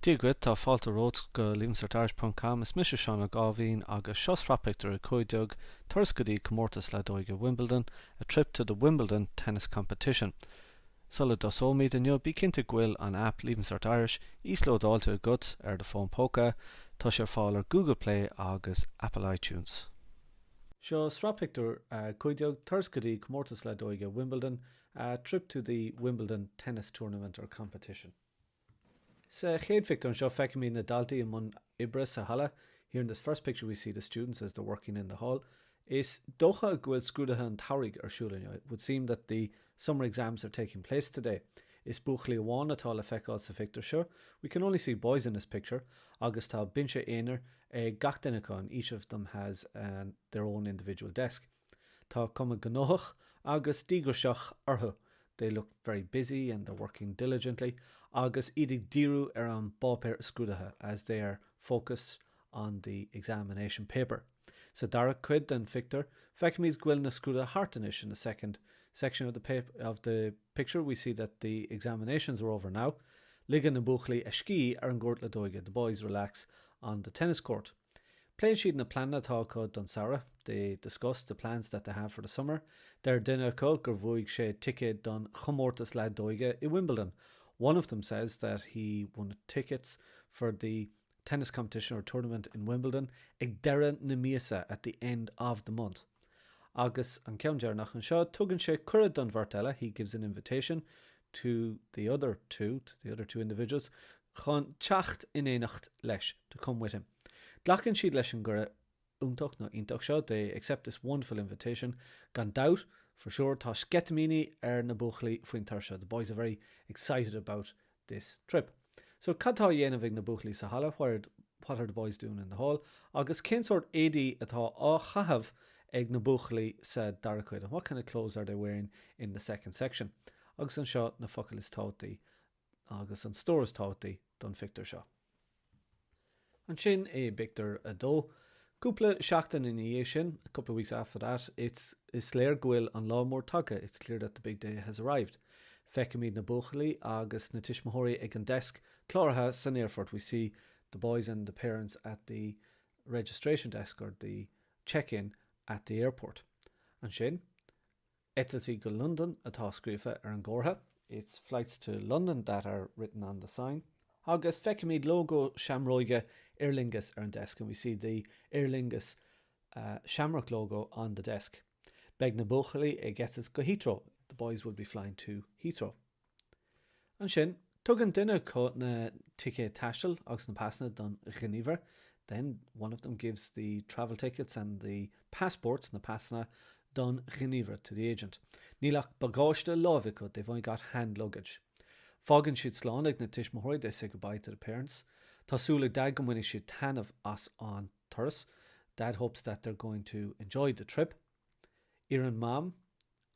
Dia dhuit, tá fáilte romhat go leavingcertirish ponc com, is mise Seán Ó Gáibhín agus seo sraith pictiúr 15, turas go dtí comórtas leadóige Wimbledon, a trip to the Wimbledon tennis competition. Sula dtosóimid inniu, bí cinnte go bhfuil an aip Leaving Cert Irish íoslódáilte agat ar do fón póca, tá sé ar fáil ar Google Play agus Apple iTunes. Seo sraith pictiúr 15, turas go dtí comórtas leadóige Wimbledon, a trip to the Wimbledon tennis tournament or competition. Sa chéad phictiúr anseo feicimid na daltaí i mbun oibre sa halla. Here in this first picture we see the students as they're working in the hall. Is dócha go bhfuil scrúduithe an tsamhraidh ar siúl inniu. It would seem that the summer exams are taking place today. Is buachaillí amháin atá le feiceáil sa phictiúr seo. We can only see boys in this picture agus tá binse aonair ag gach duine acu and each of them has their own individual desk. Tá cuma gnóthach agus díograiseach orthu, they look very busy and they're working diligently, agus iad ag díriú ar an bpáipéar scrúdaithe, as they are focused on the examination paper. Sa dara cuid den phictiúr, feicimid go bhfuil na scrúduithe thart anois, in the second section of the of the picture we see that the examinations are over now. Ligeann na buachaillí a scíth ar an gcúirt leadóige, the boys relax on the tennis court. Pléann siad na pleananna atá acu don samhradh, they discuss the plans that they have for the summer. Deir duine acu gur bhuaigh sé ticéid don chomórtas leadóige i Wimbledon, one of them says that he won tickets for the tennis competition or tournament in Wimbledon ag deireadh na míosa, at the end of the month. Agus an ceann deireanach anseo, tugann sé cuireadh don bheirt eile, he gives an invitation to the other two, to the other two individuals, chun teacht in éineacht leis, to come with him. Glacann siad leis an gcuireadh iontach nó iontach seo, they accept this wonderful invitation. Gan dabht, for sure, tá sceitimíní ar na buachaillí faoin turas seo, the boys are very excited about this trip. So, cad tá á dhéanamh ag na buachaillí sa halla, what what are the boys doing in the hall? Agus cén sórt éadaí atá á chaitheamh ag na buachaillí sa dara cuid, and what kind of clothes are they wearing in the second section? Agus anseo na focail is tábhachtaí agus an stór is tábhachtaí don phictiúr seo. Ansin i bpictiúr 2, cúpla seachtain ina dhiaidh sin, a couple of weeks after that, it's is léir go bhfuil an lá mór tagtha, it's clear that the big day has arrived. Feicimid na buachaillí agus na tuismitheoirí ag an deasc cláraithe san aerfort, we see the boys and the parents at the registration desk or the check-in at the airport. Ansin, Eitiltí go Londain atá scríofa ar an gcomhartha, It's flights to London that are written on the sign. Agus feicimid lógó seamróige Aer Lingus ar an deasc, and we see the Aer Lingus shamrock logo on the desk. Beidh na buachaillí ag eitilt go Heathrow, the boys will be flying to Heathrow. Ansin, tugann duine acu na ticéid taistil agus na pasanna don ghníomhaire, then one of them gives the travel tickets and the passports, na pasanna, don ghníomhaire, to the agent. Níl ach bagáiste láimhe acu, they've only got hand luggage. Fágann siad slán ag na tuismitheoirí, they say goodbye to the parents. Tá súil ag Daid go mbainfidh siad taitneamh as an turas, Dad hopes that they're going to enjoy the trip. Iarrann Mam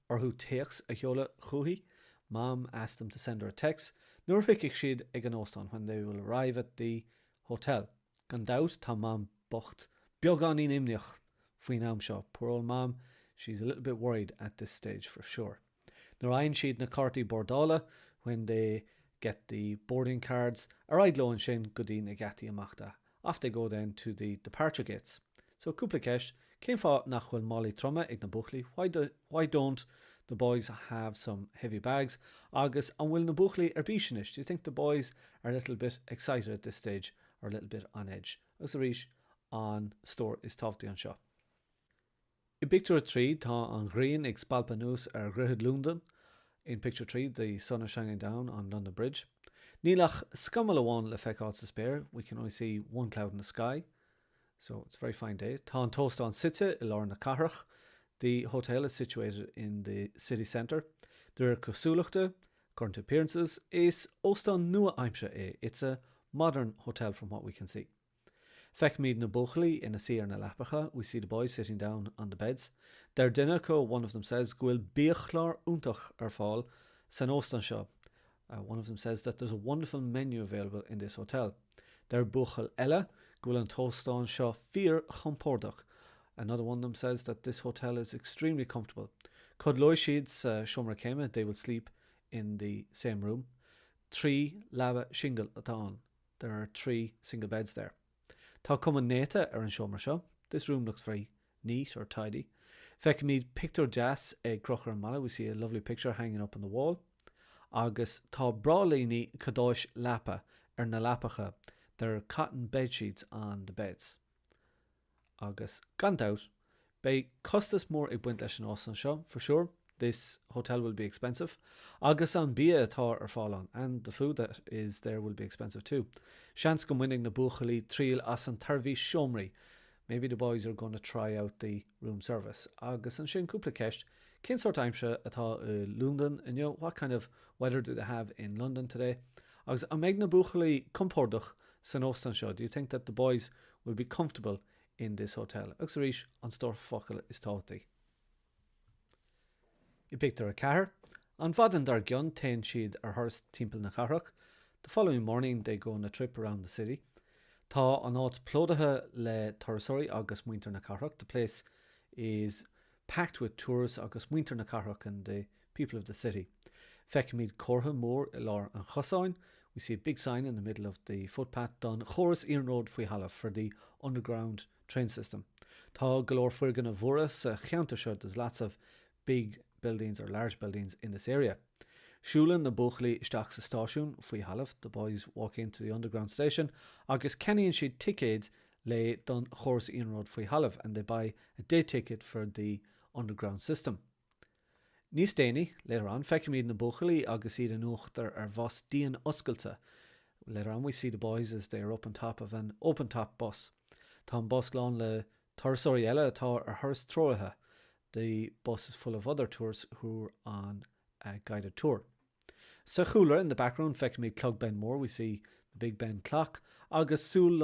orthu téacs a sheoladh chuici, Mam asks them to send her a text, nuair a shroichfidh siad ag an óstán, when they will arrive at the hotel. Gan dabht, tá Mam bocht beagáinín imníoch faoin am seo, poor old Mam, she's a little bit worried at this stage for sure. Nuair a fhaigheann siad na cártaí bordála, when they get the boarding cards, ar aghaidh leo ansin go dtí na geataí imeachta, Off they go then to the departure gates. So, cúpla ceist, cén fáth nach bhfuil málaí troma ag na buachaillí, why do, why don't the boys have some heavy bags? Agus an bhfuil na buachaillí ar bís anois, do you think the boys are a little bit excited at this stage or a little bit on edge? Agus arís, an stór is tábhachtaí anseo. I bpictiúr 3, tá an ghrian ag spalpadh anuas ar Dhroichead Londan In picture 3, the sun is shining down on London Bridge. Níl ach scamall amháin le feiceáil sa spéir, we can only see one cloud in the sky. So it's a very fine day. Tá an t-óstán suite i lár na cathrach. The hotel is situated in the city centre. De réir cosúlachta, according to appearances, is óstán nua-aimseartha é, it's a modern hotel from what we can see. Feicimid na buachaillí ina suí ar na leapacha, we see the boys sitting down on the beds. Deir duine acu, one of them says, go bhfuil biachlár iontach ar fáil san óstán seo, one of them says that there's a wonderful menu available in this hotel. Deir buachaill eile go bhfuil an t-óstán seo fíor-chompordach, another one of them says that this hotel is extremely comfortable. Codlóidh siad sa seomra céanna, they will sleep in the same room. 3 leaba singil atá ann. There are 3 single beds there. Tá cuma néata ar an seomra seo. This room looks very neat or tidy. Feicimid pictiúr deas ag crochadh ar an mballa, we see a lovely picture hanging up on the wall. Agus tá bráillíní cadáis leapa ar na leapacha, there are cotton bedsheets on the beds. Agus, gan dabht, beidh costas mór ag baint leis an óstán seo, for sure, this hotel will be expensive. Agus an bia atá ar fáil ann, and the food that is there will be expensive too. Seans go mbainfidh na buachaillí triail as an tseirbhís seomraí, maybe the boys are gonna try out the room service. Agus ansin cúpla ceist, cén sórt aimsire atá i Londain inniu, what kind of weather do they have in London today? Agus an mbeidh na buachaillí compordach san óstán seo, do you think that the boys will be comfortable in this hotel? Agus arís, an stór focal is tábhachtaí. I bpictiúr 4, an mhaidin dár gcionn téann siad ar thuras timpeall na cathrach, the following morning they go on a trip around the city. Tá an áit plódaithe le turasóirí agus muintir na cathrach, the place is packed with tourists agus muintir na cathrach and the people of the city. Feicimid comhartha mór i lár an chosáin, we see a big sign in the middle of the footpath don chóras iarnróid faoi thalamh, for the underground train system. Tá go leor foirgnimh mhóra sa cheantar seo, there's lots of big buildings or large buildings in this area. Siúlann na buachaillí isteach sa stáisiún faoi thalamh, the boys walk into the underground station, agus ceannaíonn siad ticéid lae don chóras iarnróid faoi thalamh, and they buy a day ticket for the underground system. Níos déanaí, later on, feicimid na buachaillí agus iad in uachtar ar bhus díon-oscailte, later on we see the boys as they are up on top of an open-top bus. Tá an bus lán le turasóirí eile atá ar thuras treoraithe, the bus is full of other tourists who are on a guided tour. Sa chúlra, in the background, feicimid Clog Ben Mór, we see the Big Ben clock, agus Súil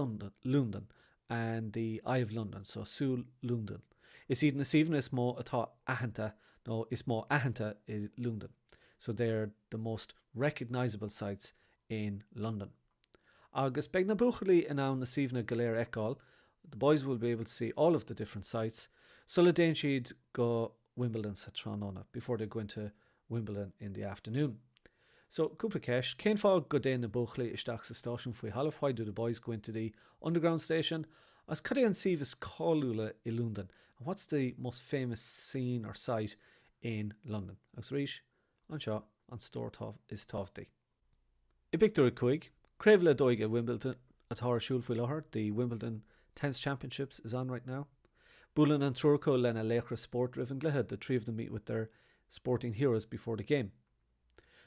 Londan, and the Eye of London, so Súil Londan. Is iad na suíomhanna is mó atá aitheanta, nó is mó aitheanta i Londain, so they are the most recognisable sites in London. Agus beidh na buachaillí in ann na suíomhanna go léir a fheiceáil, the boys will be able to see all of the different sites, sula dtéann siad go Wimbledon sa tráthnóna, before they go into Wimbledon in the afternoon. So, cúpla ceist, cén fáth go dtéann na buachaillí isteach sa stáisiún faoi thalamh, why do the boys go into the underground station? Agus cad é an suíomh is cáiliúla i Londain, and what's the most famous scene or site in London? Agus arís, anseo, an stór is tábhachtaí. I bpictiúr 5, Craobh Leadóige Wimbledon atá ar siúl faoi láthair, the Wimbledon Tennis Championships is on right now. Buaileann an triúr acu lena laochra spóirt roimh an gcluiche, the three of them meet with their sporting heroes before the game.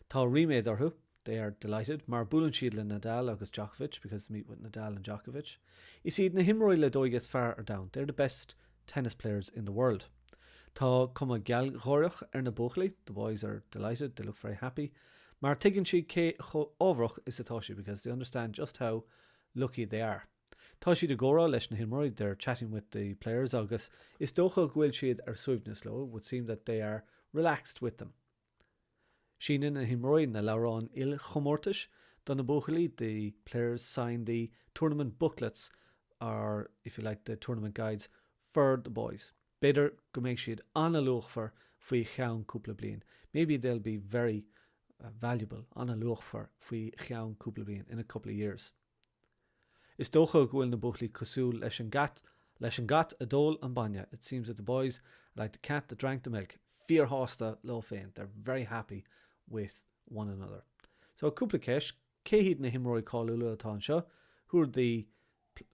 Tá ríméad orthu, they are delighted, mar buaileann siad le Nadal agus Djokovic, because they meet with Nadal and Djokovic. Is iad na himreoirí leadóige is fearr ar domhan, they are the best tennis players in the world. Tá cuma gealgháireach ar na buachaillí, the boys are delighted, they look very happy, mar tuigeann siad cé chomh ádhmharach is atá siad, because they understand just how lucky they are. Tá siad i gcomhrá leis na himreoirí, they're chatting with the players, agus is dócha go bhfuil siad ar suaimhneas leo, it would seem that they are relaxed with them. Síneann na himreoirí na leabhráin ilchomórtais do na buachaillí, the players sign the tournament booklets or, if you like, the tournament guides for the boys. B'fhéidir go mbeidh siad an-luachmhar faoi cheann cúpla bliain, maybe they'll be very valuable, an-luachmhar, faoi cheann cúpla bliain, in a couple of years. Is dócha go bhfuil na buachaillí cosúil leis an gcat leis an gcat a d'ól an bainne, it seems that the boys are like the cat that drank the milk, fíorshásta leo féin, they're very happy with one another. So, cúpla ceist, cé hiad na himreoirí cáiliúla atá anseo? Who are the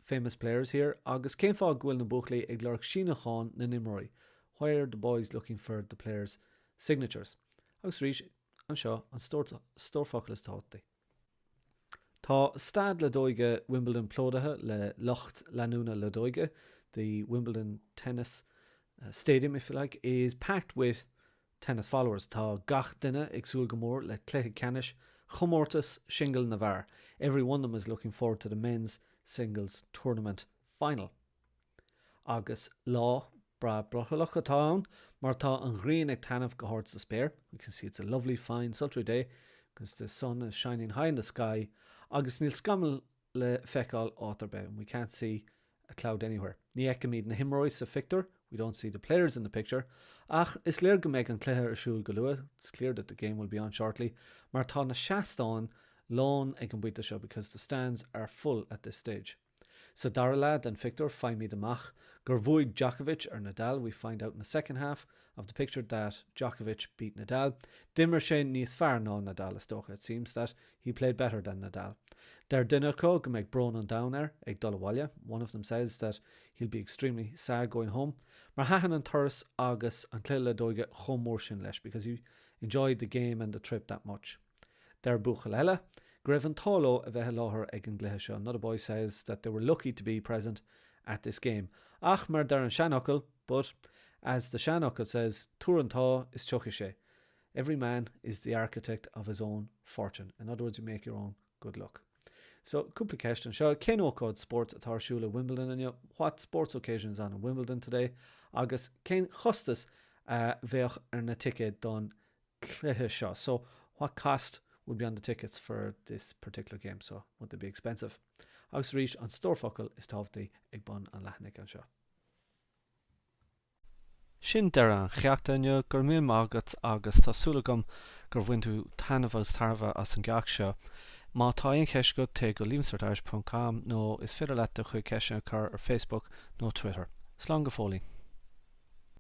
famous players here? Agus cén fáth go bhfuil na buachaillí ag lorg síniúcháin na n-imreoirí? Why are the boys looking for the players' signatures? Agus arís, anseo, an stór focal is tábhachtaí. Tá staid leadóige Wimbledon plódaithe le lucht leanúna leadóige, the Wimbledon tennis stadium, if you like, is packed with tennis followers. Tá gach duine ag súil go mór le cluiche ceannais chomórtas singil na bhfear, every one of them is looking forward to the men's singles tournament final. Agus lá breá brothallach atá ann mar tá an ghrian ag taitneamh go hard sa spéir, we can see it's a lovely fine sultry day because the sun is shining high in the sky agus níl scamall le feiceáil áit ar bith, and we can't see a cloud anywhere. Ní fheicimid na himreoirí sa phictiúr, we don't see the players in the picture, ach is léir go mbeidh an cluiche ar siúl go luath, it's clear that the game will be on shortly, mar tá na seastáin. lán ag an bpointe seo because the stands are full at this stage. Sa dara leath den phictiúr faighimid amach gur bhuaigh Djokovic ar Nadal, we find out in the second half of the picture that Djokovic beat Nadal. D'imir sé níos fearr ná Nadal, is dócha, it seems that he played better than Nadal. Deir duine acu go mbeidh brón an domhain air ag dul abhaile, one of them says that he'll be extremely sad going home, mar thaitin an turas agus an cluiche leadóige chomh mór sin leis, because he enjoyed the game and the trip that much. Deir buachaill eile go raibh an t-ádh leo a bheith i láthair ag an gcluiche seo, another boy says that they were lucky to be present at this game. Ach mar a deir an seanfhocal, but as the seanfhocal says, tuar an t-ádh is tiocfaidh sé. Every man is the architect of his own fortune. In other words, you make your own good luck. So, cúpla ceist anseo. Cén ócáid spóirt atá ar siúl i Wimbledon inniu? What sports occasion is on in Wimbledon today? Agus cén chostas a bheadh ar na ticéid don cluiche seo? So, what cost would be on the tickets for this particular game? So, would they be expensive? Agus arís, an stór focal is tábhachtaí ag bun an leathanaigh anseo. Sin deireadh an cheachta inniu, go raibh míle maith agat agus tá súil agam gur bhain tú taitneamh agus tairbhe as an gceacht seo. Má tá aon cheist agat, téigh go leavingcertirish ponc com nó is féidir leat do chuid ceisteanna a chur ar Facebook nó Twitter. Slán go fóillín.